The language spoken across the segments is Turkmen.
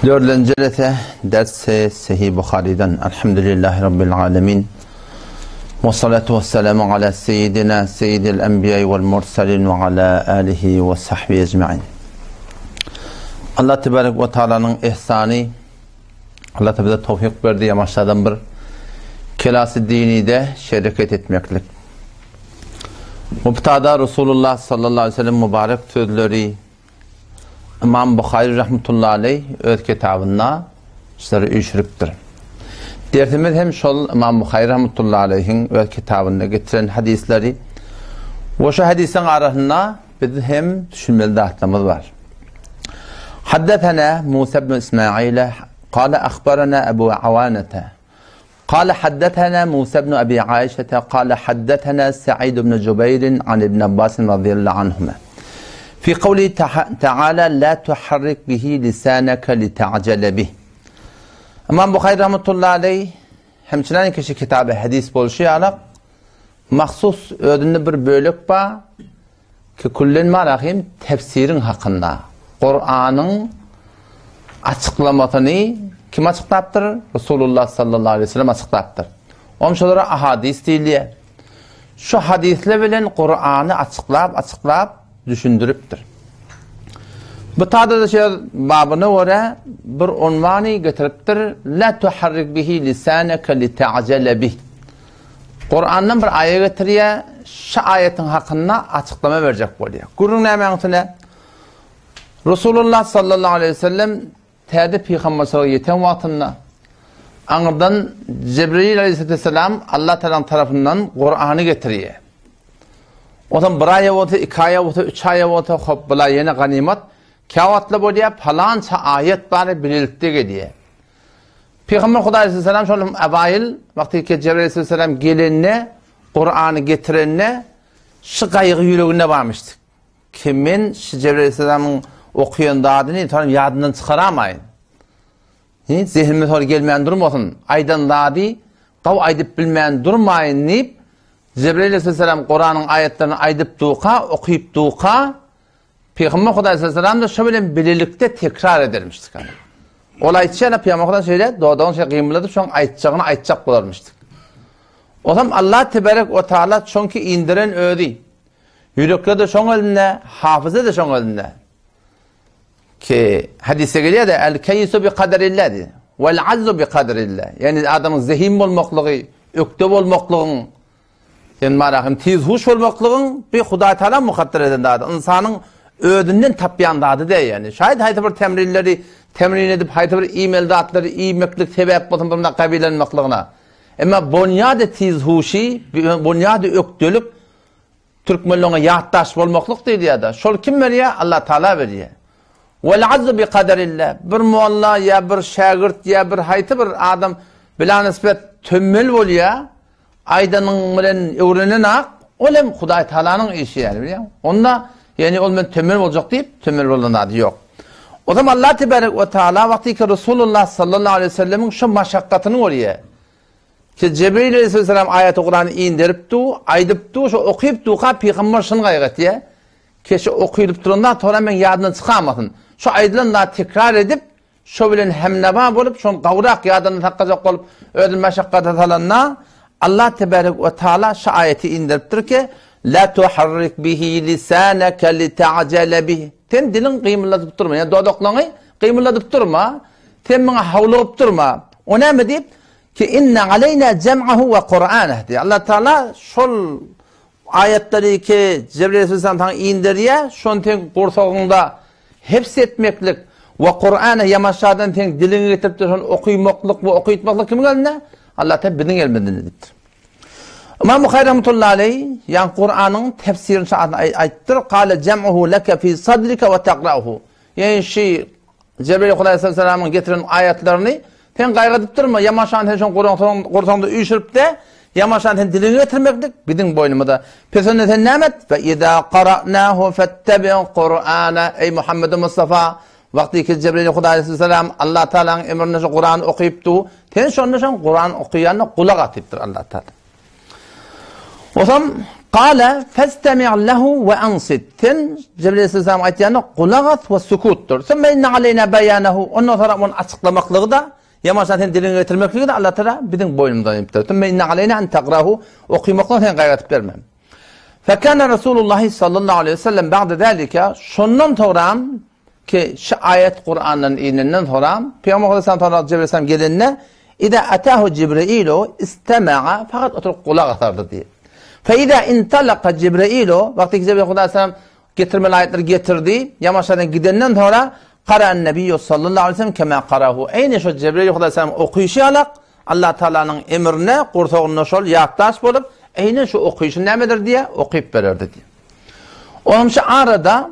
Dördünji jelese dersi Sahih Buhari'den. Elhamdülillahi Rabbil alemin. Ve salatu ve selamu ala seyyidina seyyidil enbiya vel mursalin ve ala alihi ve sahbihi ecmain. Allah Tebarek ve Teala'nın ihsanı Allah bize tevfik berdi yamaşlardan bir kelası dinide şereket etmeklik. Mubtada Resulullah sallallahu aleyhi ve sellem mübarek sözleri Ymam Buhary rahmetullahi aleýh öz kitabynda şulary üýşüripdir. Dersimiz hem şol Ymam Buhary rahmetullahi aleýhiň öz kitabynda getiren hadysleri we şu hadysyň arasynda biz hem düşünmeli zatlarymyz bar. Haddesena Musa ibn Ismail kale ahbarana Ebu Awanete قال حدثنا موسى بن أبي عائشة قال حدثنا سعيد بن جبير عن ابن عباس رضي الله عنهما في قوله تعالى لا تحرك به لسانك لتعجل به İmam Bukhari rahmetullahi aleyh hemçilen kişi kitabı hadis bolşu ýaly mahsus özünde bir bölek bar Ki küllen marahim tefsiriň hakynda, Kuranyň açyklamasyny kim açyklapdyr? Resulullah sallallahu aleyhi ve sellem açyklapdyr. Onuň şolara ahadis diýilýär. Şu hadisler bilen Kurany açyklap, açyklap düşündiripdir. Bu tada da babyna görä bir unwany getiripdir. La tuharrik bihi lisanaka lita'jala bih. Kurandan bir aýa getirýär, şu aýatyň hakynda açyklama berjek bolýar. Gürrüň nämäň üstüne? Resulullah sallallahu aleyhi ve sellem täze pygamberçilige ýeten wagtynda aňyrdan Jibril aleyhisselam Allah Taalanyň tarapyndan Kurany getirýär. Ondan bir aýa bolsa, iki aýa bolsa, üç aýa bolsa, hop bula ýene ganymat. Käwagtlar bolýar, palança aýat bar bilelikde gelýär. Pygamber Hudaý aleyhisselam şol ewaýyl wagty ki Jebrail aleyhisselam gelende, Kurany getirende şu gaýgy ýüreginde barmyşdy. Ki men şu Jebrail aleyhisselamyň okuýan zadyny soň ýadyndan çykaramaýyn. Hiç zehnime soň gelmän durmasyn. Aýdan zady gaw aýdyp bilmän durmaýyn diýip Jebrail aleyhisselam Kuranyň aýatlaryny aýdyp duka, okyp duka Pygamber Hudaý sallallahu şo bilen bilelikde tekrar edermişdik. Ol aýtýar, Pygamber Hudaý şeýle dodagyny şeýle gymyldadyp, şoň aýtjagyny aýtjak bolarmyşdyk. Otam Allah tebarek we taala çünki indiren özi. Ýürekler-de şoň elinde, hafyza-da şoň elinde. Ki hadisde gelýär-de, el keýsu bi kaderillah diýip. Vel azzu bi kaderillah. Ýani adamyň zehin bolmaklygy, ökde bolmaklygyň Sen marahym tiz huş bolmaklygyň bir Hudaý Taala mukadder eden zady. Ynsanyň özünden tapýan zady däl ýani. Şaýat haýsy bir temrinleri temrin edip, haýsy bir iýmeli zatlary iýmeklik sebäp bolsun bir mundak gabylanmaklygyna. Emma bonýady tiz huşy, bonýady ökdelik türkmenleňe ýatdaş bolmaklyk diýilýär-de. Şol kim berýär? Allah Taala berýär. Wal azzu bi kaderillah. Bir molla ýa bir şägirt ýa bir haýsy bir adam bilanisbet tömmel bolýar. Aýdanyň bilen öwrenen ak, ol hem Hudaý Taalanyň işi ýaly bilýäň. Onda, ýagny ol men tömmel boljak diýip, tömmel bolan zady ýok. O zaman Allah tebarek we taala wagtyky Resulullah sallallahu aleýhi we sellemiň şu maşakgatyny görýär. Ki Jibril aleýhissalam aýaty Kurany inderip du, aýdyp du, şu okyp duka pygamber şuny gaýgy etýär. Ki şu okylyp duran zat tora men ýadyndan çykamasyn. Şu aýdylan zat tekrar edip, Şo bilen hemnaba bolup, şony gowrak ýadynda saklajak bolup, özüni meşakgata salanda, Allah tebarek we taala şu aýaty inderipdir ki, La tuharrik bihi lisanaka lita'jala bih. Sen diliň gymyldadyp durma, ýa dodaklaňy gymyldadyp durma. Sen muňa howlugyp durma. O näme diýip? Ki inne aleyna cem'ahu we Kur'anah diýip. Allah Taala şol aýatlary ki Jibril aleyhisselam saňa inderýär, şony sen gursagyňda Hebs etmeklik we Kurany ýamaşadan seň diliňe getirip-de şony okymaklyk we okytmaklyk kimiň elinde? Allah Teala biziň elimizde diýipdir. Ymam Buhary rahmetullahi aleý, ýagny Kuranyň tefsirini şu adyny aýtdyr, Kale jem'uhu leke fi sadrika we takra'uhu. Ýagny şu Jebrail aleyhisselamyň getiren aýatlaryny sen gaýgy edip durma, ýamaşany sen şoň gursagyňda üýşürip-de, ýamaşany sen diliňe getirmeklik biziň boýnumyzda. Pes onda sen näme et? Fe iza qara'nahu fettabi' Kur'ana. Eý Muhammed Mustafa, wagty ki Jebrail aleyhisselam Allah Taalanyň emrinde şu Kurany okypdy, sen şonda şoň Kuran okaýanyna gulak as diýipdir Allah Taala. Osam Gala festemi' lehu we ansit. Sen Jibril aleyhisselam aýtýany gulak as we sukutdyr. Sümme inne aleyna beýanehu. Ondan soňra ony açyklamaklygy-da, ýamaşan sen diliňe getirmekligi-de Allah Taala biziň boýnumyzda diýipdir. Sümme inne aleyna en takrahu. Okymaklygy sen gaýrat berme. Fekana Resulullah sallallahu aleyhi ve sellem ba'de zalika şondan soňra Ki, şu aýat Kurandan inenden soňra, Pygamber Aleyhisselam soňra Jibril Aleyhisselam gelende, Iza atahu Jibrailu istema'a, fakat oturyp gulak asardy diýip. Fe iza intalaka Jibrailu, wagty ki Jibril Aleyhisselam getirmeli aýatlary getirdi, ýamaşadan gidenden soňra, Qara'an Nebiýu sallallahu aleyhi ve sellem kema qarahu. Eýni şu Jibril Aleyhisselam okyşy ýalak, Allah Taalanyň emrine gursagynda şol ýatdaş bolup, eýni şu okyşy nämedir diýe okyp bererdi diýip. Onuň şu arada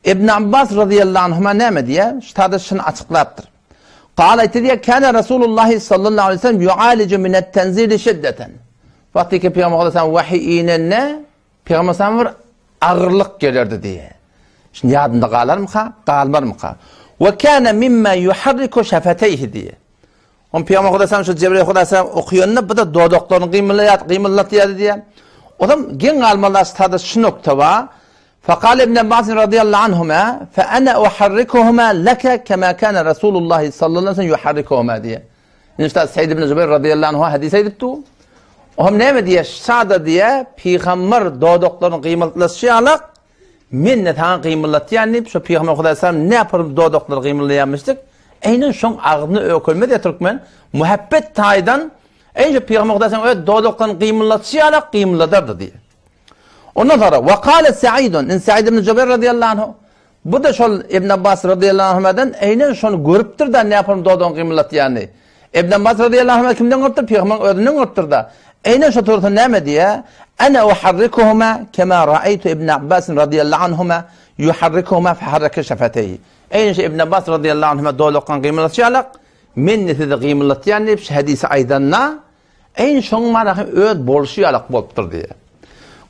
Ibn Abbas razyýallahu anhuma näme diýýär? Şu taýda şuny açyklapdyr. Kal aýtdy diýýär, Kana Rasulullahi sallallahu aleyhi ve sellem yualiju minet tenzili şiddeten. Wagty ki Pygamber sallallahu aleyhi ve sellem wahiý inende, Pygamber sallallahu bir agyrlyk gelerdi diýýär. Şuny ýadynda galarmyka, galmarmyka? Ve kana mimma yuharriku şafeteyhi diýýär. On Pygamber Hudaýam şu Jebraýyl Hudaýam okuyanda bu da dodaklaryny gymyldaýar, gymyldatýardy diýýär. Olam geň galmaly sada şu nokta bar. Fekale İbn Abbas radıyallahu anhuma fe ana uharrikuhuma leke kema kana Rasulullah sallallahu aleyhi ve sellem yuharrikuhuma diýýär. Indi Said ibn Zubair radıyallahu anhu hadis aýdypdy. O hem näme diýýär? Sada diýýär, pygamber dodaklaryny gymyldatşy ýalak Men-de saňa gymyldatýan diýip, şo pygamber Hudaýa ne yapyp dodaklary gymyldaýarmyşdyk. Eýnen şoň agzyny ökülmez ya türkmen. Muhabbet taýdan eýne şo pygamber Hudaýa öz dodaklaryny gymyldatşy ýalak gymyldadardy diýip. Ondan sonra Wakale Saidun, in Said ibn Jubair radıyallahu anhu bu da şol Ibn Abbas radıyallahu anhu'dan eýnen şony görüpdir da ne yapyp dodagyny gymyldatýany. Ibn Abbas radıyallahu anhu kimden görüpdir? Pygamberin özünden görüpdir da. Eýnen şo tursa näme diýýär? Ana uharrikuhuma kema raaytu Ibn Abbas radıyallahu anhuma yuharrikuhuma feharraka şafeteyhi. Eýnen şo Ibn Abbas radıyallahu anhuma dodakdan gymyldatýarlar. Men de sizi gymyldatýan diýip şu hadisi aýdanda Eýni şoň manahy öz bolşy ýalak bolupdyr diýýär.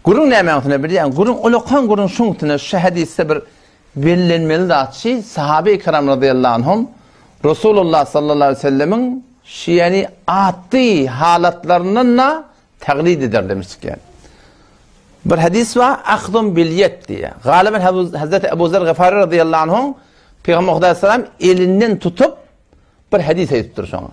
Gürrüň nämäň üstüne bilýäň? Gürrüň ulakan gürrüň şuň üstüne şu hadysda bir bellenmeli zat şi, sahabe-i kiram razyýallahu anhum Resulullah sallallahu aleýhi we sellemiň şi ýani atdy halatlaryndan-da taglid ederler çykýar. Bir hadys bar, ahzun bil ýed diýýär. Galyban Hazreti Ebu Zer Gifary razyýallahu anhu Pygamber Hudaý elinden tutup bir hadys aýdypdyr şoňa.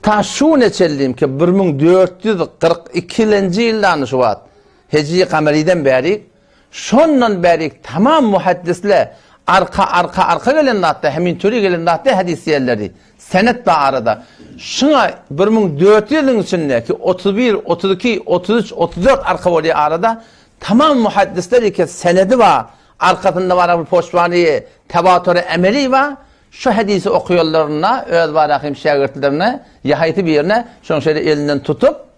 Ta şu güne çenli ki 1442-nji ýyldan şu wagt Hijri kameriden bäri şondan bäri tamam muhaddisler arka arka arka gelen zatda hemin türi gelen zatda hadis diýerleri senet bar arada. Şuňa 1400 ýylyň içinde ki 31, 32, 33, 34 arka bolýar arada tamam muhaddisler ki senedi bar arkasynda bar bir poşwany tewatur emeli bar Şu hadysy okaýanlarynda öz barahym şägirtlerine ýa haýsy birine şoň şeýle elinden tutup,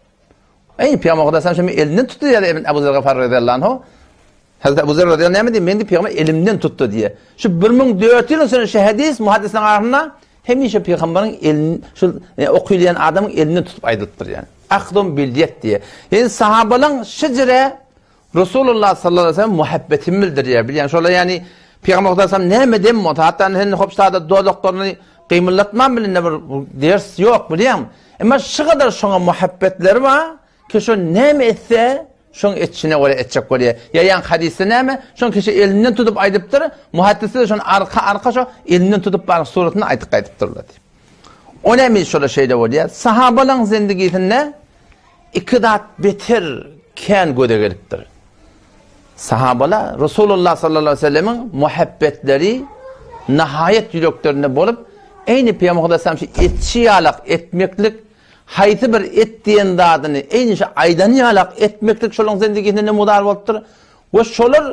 Eý, Pygamber Hudaý şoň elinden tutdy diýýär Ibn Abu Zer Gafar radiyallahu anhu. Hazreti Abu Zer radiyallahu näme diýýär? Men diýip pygamber elimden tutdy diýýär. Şu 1400 ýyl soň şu hadys muhaddisleriň arasynda hemişe pygamberiň elini şu e, okuylan adamyň elinden tutup aýdylypdyr ýani. Ahdum bil ýet diýýär. Ýani sahabalaryň şijre Resulullah sallallahu aleyhi ve sellem muhabbetini bildirýär. Bilýän şolar ýani Pygamber sallallahu näme dem bolsa, hatda sen hopsada dodaklaryny gymyldatman bilinde bir ders ýok bilýän. Emma şu kadar şoňa muhabbetleri bar ki şo näme etse, şoň etişine görä etjek bolýar. Ýa ýan hadysda näme? Şoň kişi elinden tutup aýdypdyr, muhaddisler şony arka arka şo elinden tutup baryp suratyny aýdyp gaýdypdyrlar. O näme şola şeýle bolýar? Sahabalaryň zindigisinde Iki zat beter kän göze gelipdir. Sahabalar Resulullah sallallahu aleyhi ve sellemiň muhabbetleri nahaýat ýüreklerinde bolup, eýni Pygamber Hudaý şu etçi ýalak etmeklik, haýsy bir et diýen zadyny eýni şu aýdany ýalak etmeklik şolaryň zindigisinde mudar bolupdyr we şolar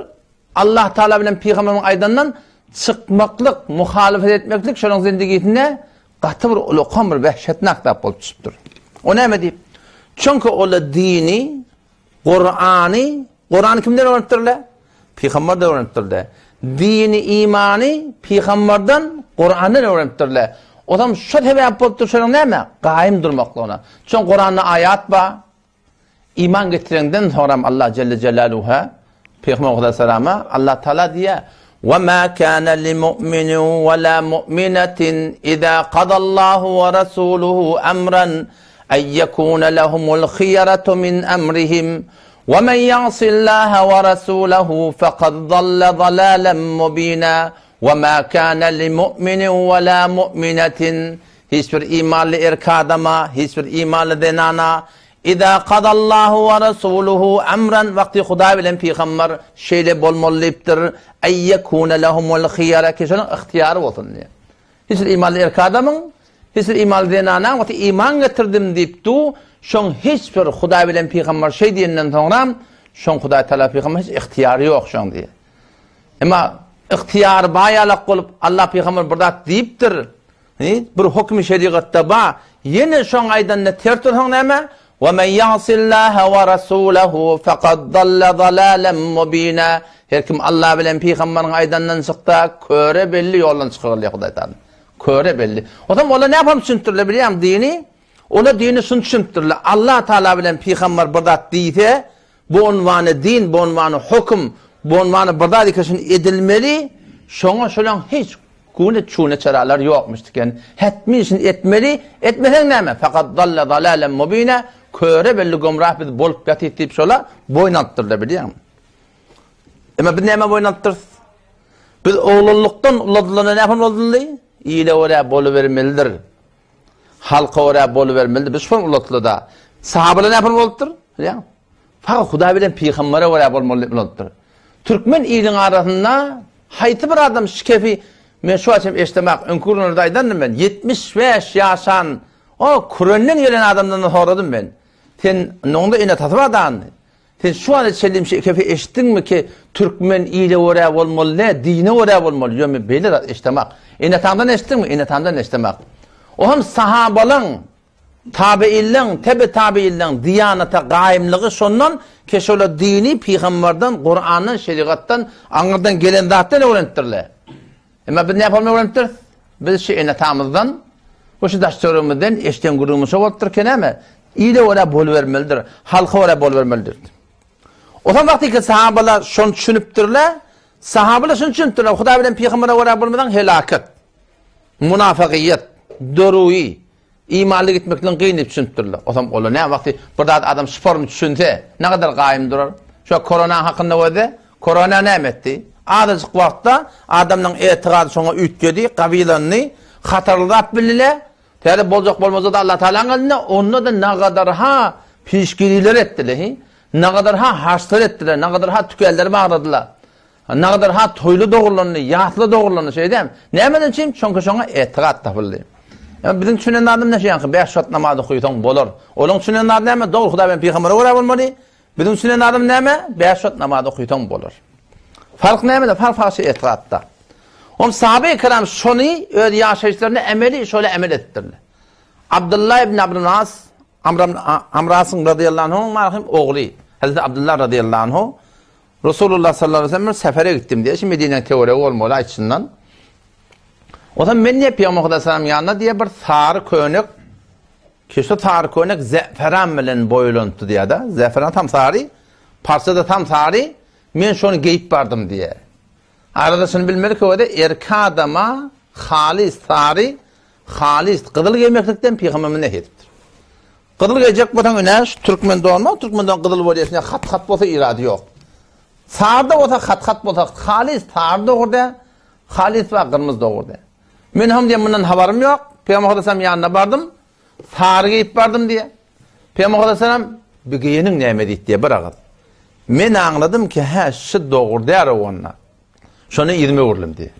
Allah Taala bilen Pygamberiň aýdandan çykmaklyk, muhalifet etmeklik şolaryň zindigisinde Gaty bir ulakan bir wehşetnak zat bolup düşüpdir. O näme diýip? Çünki ola dini, Kurany, Kurany kimden öwrenipdirler? Pygamberden öwrenipdirler. Dini, imany pygamberden, Kurandan öwrenipdirler. O zaman şu sebäp bolupdyr şonuň näme? Gaýym durmaklygyna. Çünki Kuranda aýat bar. Iman getirenden soňram Allah Celle Celaluhu Pygamber Aleyhisselama Allah Taala diýýär: "Ve ma kana li mu'minin ve la mu'minatin iza qadallahu ve rasuluhu amran ay yekuna lehumul khiyaratu min amrihim. Ve men ya'sillaha ve rasulehu fekad zalle zalalen mubina ve ma kana li mu'minin ve la mu'minetin Hiç bir imanly erkek adama, hiç bir imanly zenana Iza kadallahu ve rasuluhu emran wagty Hudaý bilen pygamber şeýle bolmaly diýipdir, Ey yekune lehumul hiyara ki şonuň ygtyýary bolsun diýýär. Hiç bir imanly erkek adamyň, hiç bir imanly zenanaň wagty iman getirdim diýip du, şoň hiç bir Hudaý bilen pygamber şeý diýenden soňram, şoň Hudaý Tagala pygamber hiç ygtyýary ýok şoň diýýär. Emma ygtyýary bar ýalak bolup Allah pygamber bir zat diýipdir, bir hökümi şerigatda bar, ýene şoň aýdanyna ters dursaň näme? Ve men ya'sillaha ve rasulehu fekad dalle zalalen mubina. Her kim Allah bilen pygamberiň aýdanyndan çyksa, köre belli ýoldan çykarylýar Hudaý Taala. Köre belli. O zaman olar näme düşünipdirler bilýäňmi dini? Olar dini şuny düşünipdirler. Allah Taala bilen pygamber bir zat diýse, Bu unwany din, bu unwany höküm, bu unwany bir zat eken edilmeli, şoňa şolaň hiç güne çune çaralar ýokmuş diken. Hetmi şuny etmeli, etmeseň näme? Fakat dalle dalalen mubina, köre belli gümrah biz bolup ýatyp diýip şola boýun alypdyrlar bilýäňmi? Emma biz näme boýun alypdyrys? Biz oglanlykdan uladylanda näme boldy? Ile görä bolubermelidir. Halka görä bolubermelidir. Biz şol ulatlyda. Sahabalar näme bolupdyr? Bilýäňmi? Fakat Hudaý bilen pygambere görä bolmaly diýip ulaldypdyr. Türkmen iliň arasynda haýsy bir adam şikefi men şu açam eşdemak, öňki günlerde aýdandym men, 75 ýaşan o kürenden gelen adamdan da soradym men. Sen onuň da ene-atasy bar dandy. Sen şu wagta çenli şikefi eşitdiňmi ki, türkmen ile görä bolmaly däl, dine görä bolmaly. Ýok, men beýle zat eşdemak. Ene-ataňdan eşitdiňmi? Ene-atamdan eşdemak. O hem sahabalaň Tabeýinleň, tebe-tabeýinleň diýanata gaýymlygy şondan ki, şolar dini pygamberden, Kurandan, şerigatdan, aňyrdan gelen zatdan öwrenipdirler. Emma biz näme öwrenipdiris? Biz şu ene-atamyzdan we şu daş-töweregimizden eşiden gürrüňimiz şo bolupdyr ki, näme? Ile görä bolubermelidir, halka görä bolubermelidir. O zaman wagty ki sahabalar şony düşünipdirler, sahabalar şony düşünipdirler, Hudaý bilen pygambere görä bolmasaň helaket, munafygyýet, döruýy, Imanly gitmekden kyn diýip düşünipdirler. Osam olar näme wagty bir zat adam şu formy düşünse, ne kadar gaýym durar. Şu korona hakynda gözde, korona näme etdi? Azajyk wagtda adamlaryň etigady şoňa üýtgedi, gawylandy, hatarly zat bildiler. Täze boljak bolmajak da Allah Taalanyň elinde, onda-da nagadar ha pişgiriler etdiler, hi? Nagadar ha haçlar etdiler, nagadar ha tükelleri bagladylar. Nagadar ha toýly dogrulandy, ýasly dogrulandy, şeý dämi? Nämeden üçin? Çünki şoňa etigat tapyldy. Ýa biziň düşünen zadymyz näme şeýanky 5 wagt namaz okaýsaň bolar. Olaryň düşünen zady näme? Dogry Hudaý bilen pygambere görä bolmaly. Biziň düşünen zadymyz näme? 5 wagt namaz okaýsaň bolar. Fark nämede? Fark fark etigatda. Om sahabe kiram şony öz ýaşaýyşlarynda emeli şöyle emel etdirler. Abdullah ibn Abdulnas Amr Amrasyň radıyallahu anhu'ň marhum ogly Hazreti Abdullah radıyallahu anhu Resulullah sallallahu aleyhi ve sellem sefere gitdim diýe, şu Medinäniň töweregi bolmaly aýtşyndan. O zaman men diýip Pygamber Hudaý salam ýanyna diýe bir sary könek, ki şu sary könek zeferan bilen boýalanypdy diýe-de. Zeferan tam sary, parça da tam sary. Men şony geýip bardym diýe. Arada şuny bilmeli ki, o-da erkek adama halys sary, halys gyzyl geýmeklikden Pygamberimiz nehy edipdir. Gyzyl geýjek bolsaň ine şu türkmen donu, türkmen donu gyzyl bolýar, içinde hat-hat bolsa irady ýok. Sary-da bolsa hat-hat bolsa halys sary dogry däl, halys we gyrmyzy dogry däl. Men hem diýen mundan habarym ýok. Pygamber sallallahu ýanyna bardym. Sary geýip bardym diýe. Pygamber sallallahu bu geýeniň näme diýdi diýe bir agyz. Men aňladym ki, hä, şu dogry däl onda. Şonda yzyma öwrüldim diýe.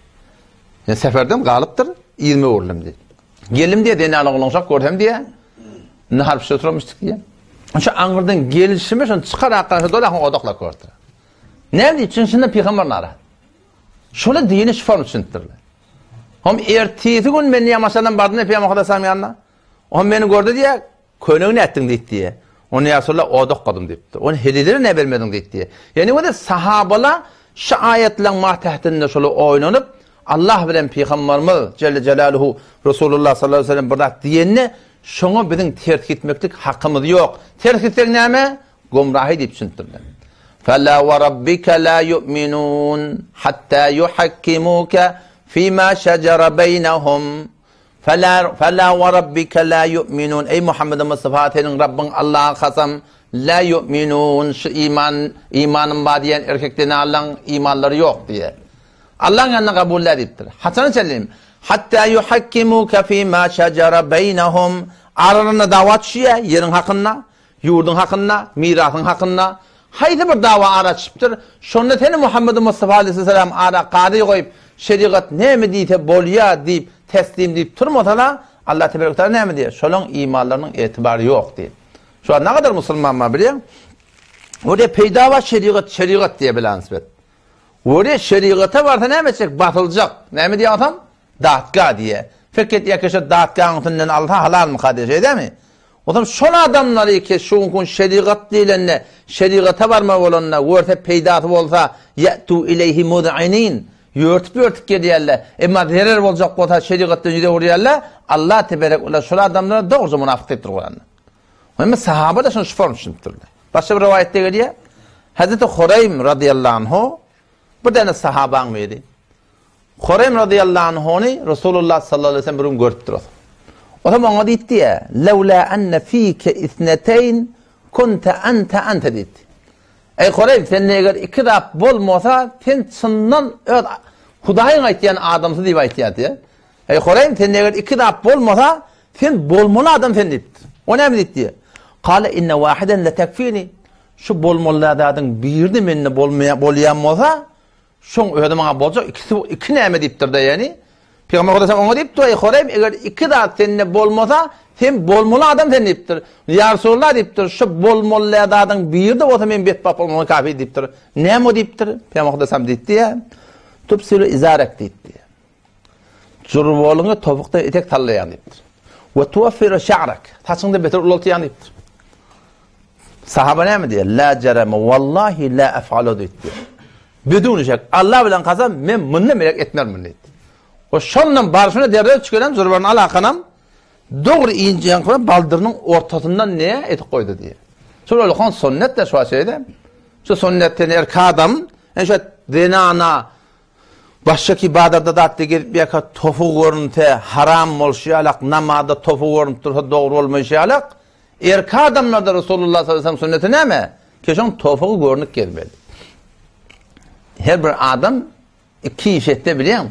Men seferden galypdyr, yzyma öwrüldim diýe. Geldim diýe, zenana oglanşak görsem diýe. Nahar pişirip oturmuşdyk diýe. Şu aňyrdan gelişime şony çykar akgan şu dolakyn odaklap gördü. Näme diýip, çünki pygamber nara. Şony dini şifa düşündirdi. Hom ertesi gün men ýamaşadan bardym pygamber Hudaýyň ýanyna. Hom meni gördi diýe, Köýnegi nätdiň diýip diýýär. Ony ýa Resulallah odak gyldym diýipdir. Ony hediýelere näme bermediň diýip diýýär. Ýagny wede sahabala şu aýatlaryň matähdinde şolar oýlanyp, Allah bilen Pygamberimiz Jelle Jelaluhu Resulullah sallallahu aleyhi ve sellem bir zat diýende, şoňa biziň ters gitmeklik hakymyz ýok. Ters gitsek näme? Gumrahy diýip düşündirdiler. Fela we rabbike la yu'minun hatta yuhakkimuka fima şejere beynehum. Fela, fela we rabbike la yu'minun. Eý Muhammed Mustafa, seniň Rabbyň Allaha kasam, La ýu'minun, şu iman, imanym bar diýen erkek zenanlaň imanlary ýok diýýär. Allaň ýanynda kabul däl diýipdir. Haçana çenli? Hatta yuhakkimuka fima şejara beýnehum, aralarynda dawa düşýär, ýeriň hakynda, ýurduň hakynda, mirasyň hakynda, haýsy bir dawa ara çypdyr, şonda seni Muhammedi Mustafa aleýhissalam ara kazy goýup, şerigat näme diýse bolýar diýip, teslim diýip turmasala, Allah tebarek taala näme diýýär? Şolaň imanlarynyň etibary ýok diýip. Şu wagt nagadar musulman bar bilýäň? Wode peýda bar şerigat, şerigat diýe bilansbet. Wode şerigata barsa näme etjek? Basyljak. Näme diýýär otam? Datga diýýär. Feket ýeke şo datgaň üstünden alsa halalmyka diýýär, şeýdemi? Otam şol adamlary ki şu gün şerigat diýlende, şerigata barma bolanda, görse peýdasy bolsa, ýetu ileýhi muz'inin, ýörtüp-ýörtüp gelýärler. Emma zerer boljak bolsa şerigatdan ýüz öwürýärler. Allah teberek we şol adamlara dogruja munafyk diýipdir Kuranda. Emma sahaba da şony şu form düşünipdirler. Başga bir rowaýatda gelýär. Hazreti Hureým radıyallahu anhu bir däne sahabaň biri. Hureým radıyallahu anhuny Resulullah sallallahu aleyhi ve sellem bir gün görüpdir. O zaman oňa diýipdi, "Lawla anna fike isneteyn kunta anta anta" diýipdi. Eý Hureým, sende eger iki zat bolmasa, sen çyndan öz Hudaýyň aýtýan adamsy diýip aýtýar diýýär. Eý Hureým, sende eger iki zat bolmasa, sen bolmaly adam sen diýipdir. O näme diýipdi? Kale inne wahiden letekfini. Şu bolmaly zadyň birini mende bolmaýan bolýan bolsa, şoň özi maňa boljak ikisi iki näme diýipdir-de ýani. Pygamber Hudaý oňa diýipdir, eý Hureým, eger iki zat sende bolmasa, sen bolmaly adam sen diýipdir. Ýa Resulullah diýipdir, şu bolmaly zadyň biri-de bolsa men betbagt bolmagyma kafi diýipdir. Näme o diýipdir? Pygamber Hudaý diýipdi, Tubsilu izarek diýipdi. Jurwalyňy topukdan etek sallaýaň diýipdir. We tuwaffiru şa'rak. Saçyňy-da beter ulaltýaň diýipdir. Sahaba näme diýýär? La jarama wallahi la af'alu diýipdir. Bidun şek. Allah bilen kasam men mundan melek etmerin diýipdir. O şondan barşyna derrew çykaran jurwalyny alakanam dogry injeň bilen baldyrynyň ortasyndan ne edip goýdy diýýär. Şol ulakan sünnet de şu şeýle. Şu sünnetden erkek adam, yani şu zenana Başga bazarda zatda gezip ýaka topugy görünse haram bolşy ýalak, namazda topugy görünip dursa dogry bolmaýşy ýalak, erkek adamlarda Resulullah sallallahu aleyhi ve sellem sünneti näme? Ki şoň topugy görnüp gezmeli. Her bir adam iki iş etse bilýäň,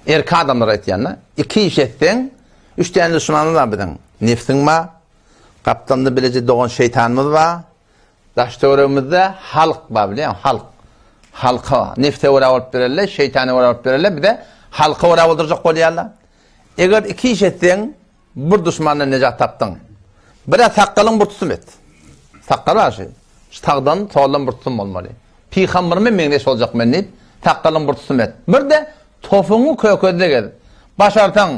erkek adamlara aýtýan-da, iki iş etseň, üç täne duşmanymyz bar biziň. Nefsiň bar, gapdalynda bileje dogan şeýtanymyz bar, Daş-töweregimizde halk bar bilýäňmi, halk. Halka, nefse görä bolup bererler, şeýtana görä bolup bererler, bize halka görä boldurjak bolýarlar. Eger iki iş etseň, bir duşmandan nejat tapdyň. Bir-ä sakgalyň bir tutum et. Sakgal bar şu. Şu sagdan, soldan bir tutum bolmaly. Pygamberime meňzeş boljak men diýip, sakgalyň bir tutum et. Bir-de topuňy kökezde gez. Başarsaň,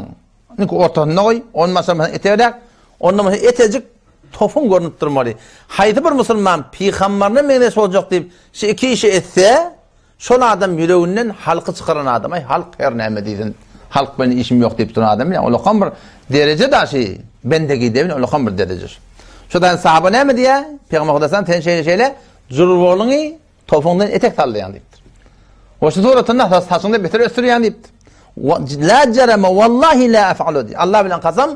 Nik ortasynda goý, ondan başarmasaň etegräk, ondan bolsa etejik topuň görnüp durmaly. Haýsy bir musulman pygamberine meňzeş boljak diýip, şu iki işi etse, şol adam ýüreginden halky çykaran adam. Aý, halk her näme diýsin, halk bilen işim ýok diýip duran adam ýa, ulakam bir dereje daşy, bendegi diýen ulakam bir dereje. Şu da sahaba näme diýýär? Pygamber Hudaýsan sen şeýle-şeýle jurwalyňy Topuňdan etek sallaýaň diýipdir. We şu suratynda saçyňda beter ösdürýäň diýipdir. La jarama wallahi la af'alu diýip. Allah bilen kasam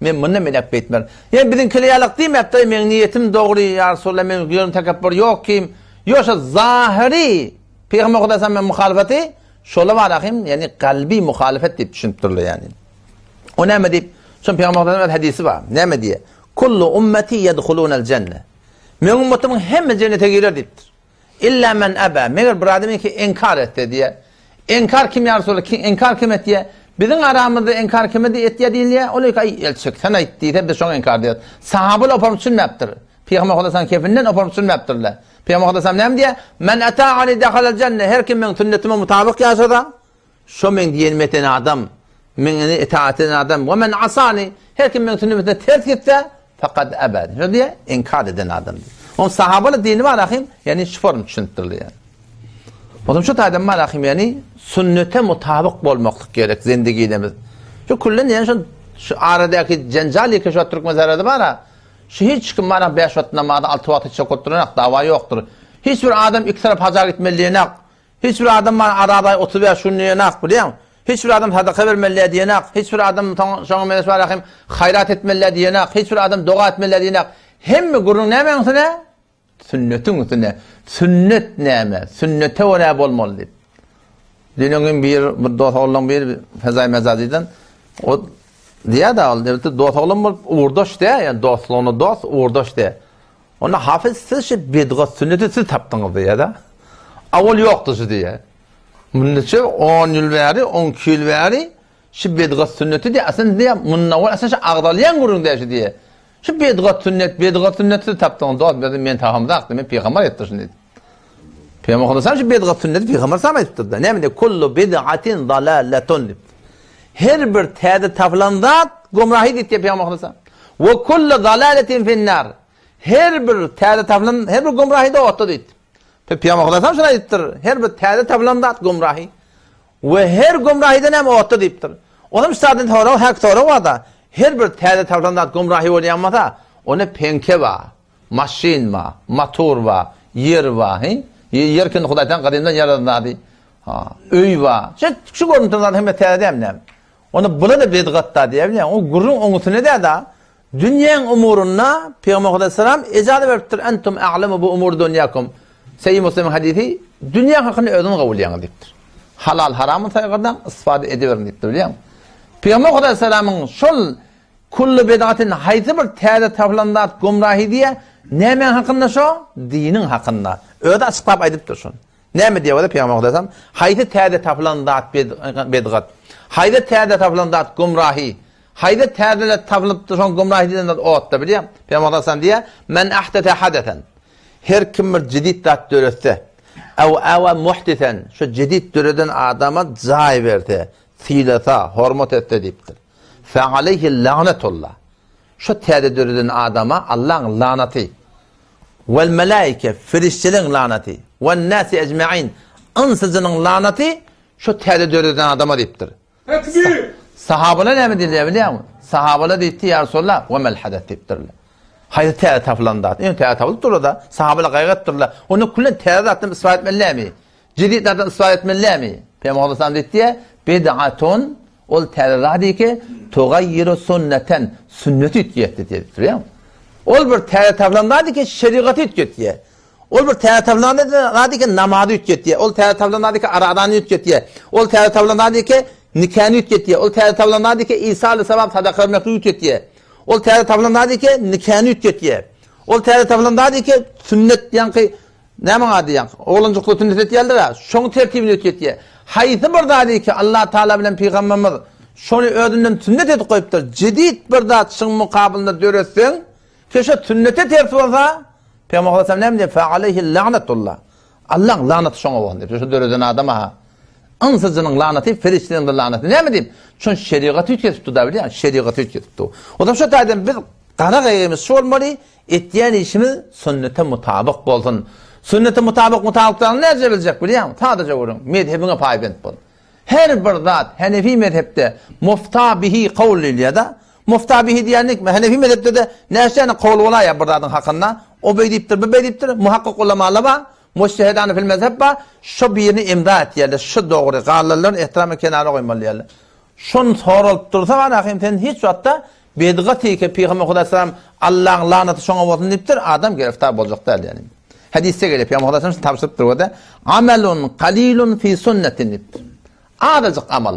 men mundan beýläk beýtmerin. Ýa biziňkili ýalak diýmäpdir, meň niýetim dogry, ýa Resulallah meň ýüregim tekepbür ýok kim. Ýok şo zahyry Pygamber Hudaý sallam muhalyfaty şola bar ahim, ýani kalbi muhalyfat diýip düşünipdirler ýani. O näme diýip? Şo Pygamber Hudaý sallam hadisi bar. Näme diýýär? Kullu ummeti yedhulunal jenne. Meň ummatymyň hemme jennete girer diýipdir. Illa men aba, meger bir adam ki inkar etse diýe. Inkar kim ýa Resulallah, kim inkar kim etýä? Biziň aramyzda inkar kim etýä diýilýär. Ol aý elçek sen aýt diýse biz şoňa inkar diýeris. Sahabalar oparym düşünmäpdir. Pygamber Hudaý kefinden oparym düşünmäpdirler. Pygamber Hudaý näme diýýär? Men ata'ani dahalal jenne. Her kim meň sünnetime mutabyk ýaşasa, Şo meň diýenimi eden adam, meňe itaat eden adam, we men asani, her kim meň sünnetime ters gitse, fekad aba. Şo diýe, inkar eden adam diýe. Oň sahabalar dini bar ahim, ýani şu form düşünipdirler ýani. Oňam şu taýdan bar ahim, ýani sünnete mutabyk bolmaklyk gerek zendigidemiz. Şu küllen ýani şu şu aradaky jenjal ýeke şu türkmen zarady bar ha. Şu hiç kim bar 5 wagt namazy 6 wagt hiç okutdyranak dawa ýokdur. Hiç bir adam iki tarap haja gitmeli diýenak. Hiç bir adam maňa Araz aý 35 gün diýenak, bilýäňmi? Hiç bir adam sadaka bermeli diýenak, hiç bir adam şoňa meňzeş bar ahim haýrat etmeli diýenak, hiç bir adam doga etmeli diýenak. Hemme gürrüň nämäň üstüne? Sünnetiň üstüne. Sünnet näme? Sünnete görä bolmaly diýip. Düýn gün bir bir dost oglan bir Fezai Mezazydan o diýýär-de ol diýipdi dost oglan bolup ugurdaş diýýär, ýani dostlugyna dost, ugurdaş diýýär. Onda Hafyz siz şu bidgat sünneti siz tapdyňyz diýýär-de. Awal ýokdy şu diýýär. Mundaça 10 ýyl bäri, 12 ýyl bäri şu bidgat sünneti diýýär, aslynda diýýär, mundan owal aslynda şu agzalýan gürrüň däl şu diýýär. Şu bidgat sünnet, bidgat sünnet siz tapdyňyz dost, biz men tapamzak, men pygamber aýtdy şuny diýdi. Pygamber Muhammed şu bidgat sünneti pygamber sam aýdypdyr-da. Näme diýdi? Kullu bid'atin dalaletun diýip. Her bir täze tapylan zat gumrahy diýdi Pygamber Muhammed sallam. We kullu dalaletin finnar. Her bir täze tapylan, her bir gumrahy da otda diýdi. Pygamber Muhammed sallam şuny aýdypdyr. Her bir täze tapylan zat gumrahy. We her gumrahydan hem otda diýipdir. Onuň üstadyny sorag, hak sorag bar-da. Her bir täze tapylan zat gumrahy bolýan bolsa, onda peňke bar, maşyn bar, motor bar, ýer bar, he? Ýer kim Hudaýdan gadymdan ýaradan zady. Ha, öý bar. Şu şu görnüp duran zat hemme täze dälmi näme? Onda bular-da bidgat-da diýýär, bilýäňmi? O gürrüň oň üstüne däl-de. Dünýäň umurynda Pygamber Hudaý ejaza beripdir, Entum a'lemu bu umur dunýakum. Sahih Muslimiň hadysy, dünýä hakynda özüňiz gowy bilýäňiz diýipdir. Halal haramyny saýgardaň, istifade ediberiň diýipdir, bilýäňmi? Pygamber Hudaý şol kullu bid'atin haýsy bir täze tapylan zat gumrahy diýýär, nämäň hakynda şo? Diniň hakynda. Özi açyklap aýdypdyr şony. Näme diýýär bolsa Pygamber Hudaý haýsy täze tapylan zat bidgat? Haýsy täze tapylan zat gumrahy? Haýsy täzeler tapylypdyr şoň gumrahy diýlen zat otda bilýäň. Pygamber Hudaý diýýär, Men ahdese hadesen. Her kim bir jedid zat döretse, ew awa muhdisen, şu jedid döreden adama jaý berse, sylasa, hormat etse diýipdir. Fe aleyhi la'netullah. Şu täze döreden adama Allaň lanaty. Wel melaike, ferişteleň lanaty. Wen nasi ecmain, ynsyjynyň lanaty şu täze döreden adama diýipdir. Tekbir! Sahabalar näme diýdiler bilýäňmi? Sahabalar diýdi, Ýa Resulallah, we mel hadas diýipdirler. Haýsy täze tapylan zat? Indi täze tapylyp dur-da, sahabalar gaýgy etdirler. Onda küllen täze zatdan isbat etmeli näme? Jedid zatdan isbat etmeli näme? Pygamber sallallahu diýdi, Bid'atun ol täze zat ki, tugayyiru sunneten, sünneti üýtgetdi diýipdir, bilýäňmi? Ol bir täze tapylan zat ki, şerigaty üýtgetdi. Ol bir täze tapylan zat eken, namazy üýtgetýär. Ol täze tapylan zat eken, arazany üýtgetýär. Ol täze tapylan zat eken, nikany üýtgetýär. Ol täze tapylan zat eken, isal-y sawap sadaka bermekligi üýtgetýär. Ol täze tapylan zat eken, nikany üýtgetýär. Ol täze tapylan zat eken, sünnet ýaňky näme ady ýaňky, oglanjyklar sünnet etýärler-ä, şoň tertibini üýtgetýär. Haýsy bir zat eken, Allah Taala bilen pygamberimiz şony özünden sünnet edip goýupdyr. Jedid bir zat şyň mukabylynda döretseň, Köşe sünnete ters bolsa, Pygamber sallallahu näme diýýär? Fe aleyhi la'netullah. Allaň lanaty şoňa bolsun diýip. Şu döreden adama ha. Ynsyjynyň lanaty, perişdeniň de lanaty. Näme diýip? Çünki şerigaty üýtgedip da bilýän, şerigaty üýtgedip. O zaman şu taýdan biz gara gaýgymyz şu bolmaly, etýän işimiz sünnete mutabyk bolsun. Sünnete mutabyk mutabykdan näce biljek bilýäňmi? Sadaja görüň, mezhebiňe paýbent bol. Her bir zat Hanefi mezhepde mufta bihi kawl diýilýär-de. Mufta bihi diýenlik Hanefi mezhepde-de näçe ýany kawl bolaýýar bir zadyň hakynda. O beý diýipdir, bu beý diýipdir. Muhakkyk ulamalar bar, mujtehidany fil mezhep bar. Şo birini imza etýärler. Şu dogry, galanlaryny ehtiram kenara goýmaly diýýärler. Şony soralyp dursa garahym sen hiç wagtda bedgat eke Pygamber Hudaý salam Allaň lanaty şoňa bolsun diýipdir, adam geriftar boljak däl ýani. Hadysda gelýär, Pygamber Hudaý salam tabşyrypdyr we amelun qalilun fi sunnetin diýipdir. Azajyk amal.